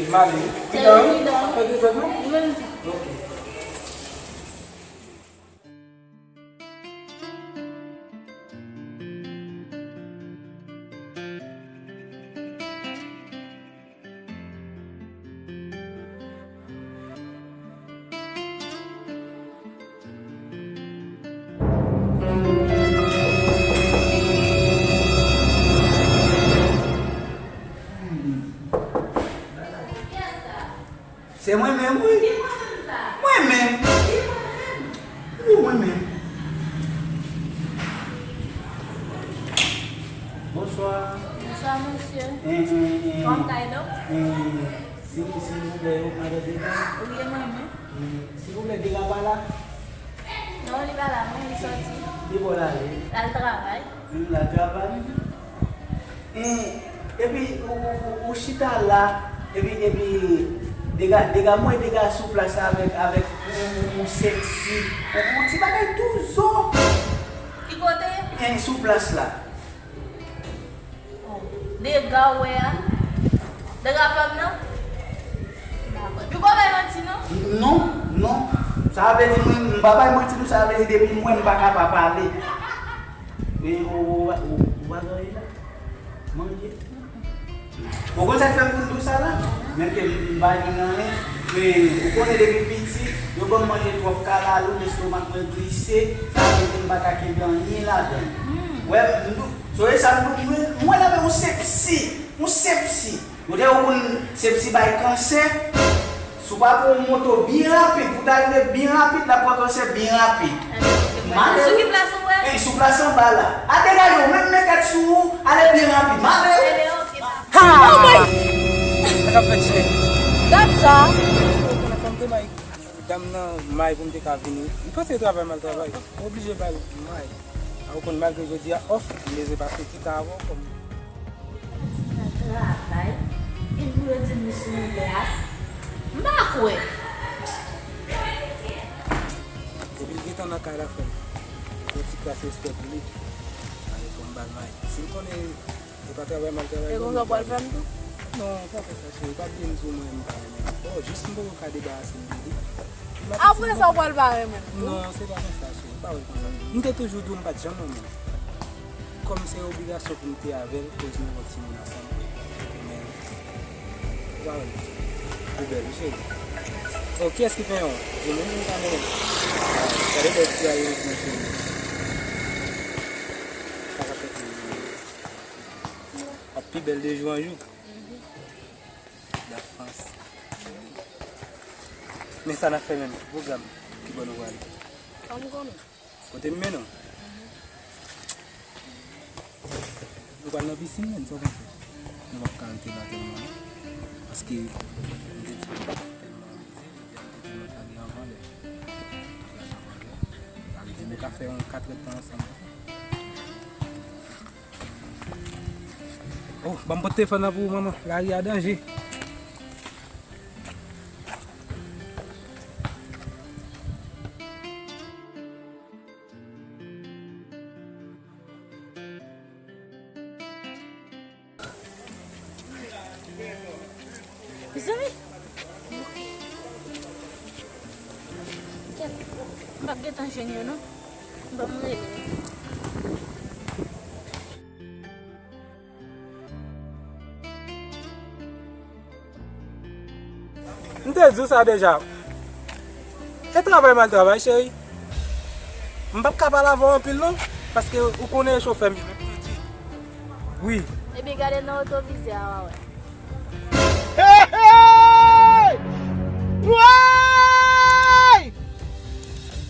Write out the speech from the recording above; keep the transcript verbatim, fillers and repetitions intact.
M ale. Pridan, wi. Pridan. Fè dezòd, non? Wi, menm jan. Ok. Se mwen menm, wi. Mwen menm. Wi, mwen menm. Bonswa. Bonswa, mesye. Kòman w ye, donk? Silvouplè, madan Dega. Wi, e mwen menm. Silvouplè, Dega pa la? Non, li pa la, non, li sòti. Ki bò l ale? L al travay. Hmm, l al travay. Hmm, epi ou, ou, ou, ou chita la, epi, epi Dega, Dega, mwen Dega sou plas la avèk, avèk yon, yon, yon seksi, yon, yon ti bagay tou zo. Ki kote? Sou plas la. Dega w wè a? Dega pa m nan? Dakò. Epi w pa bay manti non? Non, non. Sa vle di mwen, m pa bay manti non, sa vle di depi m wè m pa ka pa pale. Men ou, ou, ou, ou pa gen anyen la? Manje? Ou konn sa k fè m vin di w sa la? Menm ke m pa gen anyen, men ou konnen depi piti, yo ban m manje twòp kalalou, lestomak mwen glise, sa vle di m pa ka kenbe anyen ladan l. Wè, m di w, sonje sa m di w, mwen, mwen la men yon sepsi, yon sepsi. Ou te ou konn sepsi bay kansè, si w pa pran yon moto byen rapid, pou w ta rive byen rapid, l ap pran kansè byen rapid. Mande sou ki plas ou wè? Sou plas anba la. A degaje w, menm men kat sou ou, ale byen rapid. Mande w. Ha! Oh my! Sa k ap fèt, cheri? Gad sa! Ou konnen fò m te bay dam nan may pou m te ka vini. M panse travay m al travay. M oblije ba l may. A ou konn malgre jodi a off, m bezwen pase ti tan avè w kòm. Al travay, epi pou yo di m li sou yon glas. M pa kwè. Epi l gentan nan kay la, frè m. Yon ti kras respè pou li. Ale fò m ba l may. Si l konnen e pa travay m al travay. E konsa w pral fè m tou? Non, pa fè sa, cheri. Pa bliye m di w mwen m pa renmen l. Bon, jis m poko ka debarase m de li. Apre sa, w pral pa renmen l tou? Non, se pa konsa, cheri. Pa wè l konsa. M te toujou di w m pa t janm renmen l. Kòm se obligasyon pou m te avè l, koz nou yon timoun ansanm. Men, ou pa wè l. Ou bèl, wi, cheri. Oh, kiyès ki fè yon? Di mwen, mwen pa renmen l. Gade bèl ti a yo, cheri. Sa ka fèt. Ap pi bèl de jou an jou. Dafrans. Men sa n ap fè menm, ki pwogram, ki bò nou prale? Kòm konnen. Kote m mennen w? Nou pral nan pisin, menm, sa w panse? Nou p ap ka rete la tèlman, non. Paske, m te di nou tèlman rive, jodi a m te di nou ta gen anvan lè. Sa vle di nou ka fè yon katrè tan ansanm. Oh, ban m pot telefòn nan pou ou, manman. Lari a danje. Mezanmi. Kèt, m p ap gentan jwenn yo non. Ban m rele. M te di w sa deja. E travay m al travay, cheri. M p ap ka pale avè w anpil non, paske ou konnen e chofè m ye, men pou di. Wi. Ebyen gade nan otovizè a w a wè. Hey, hey!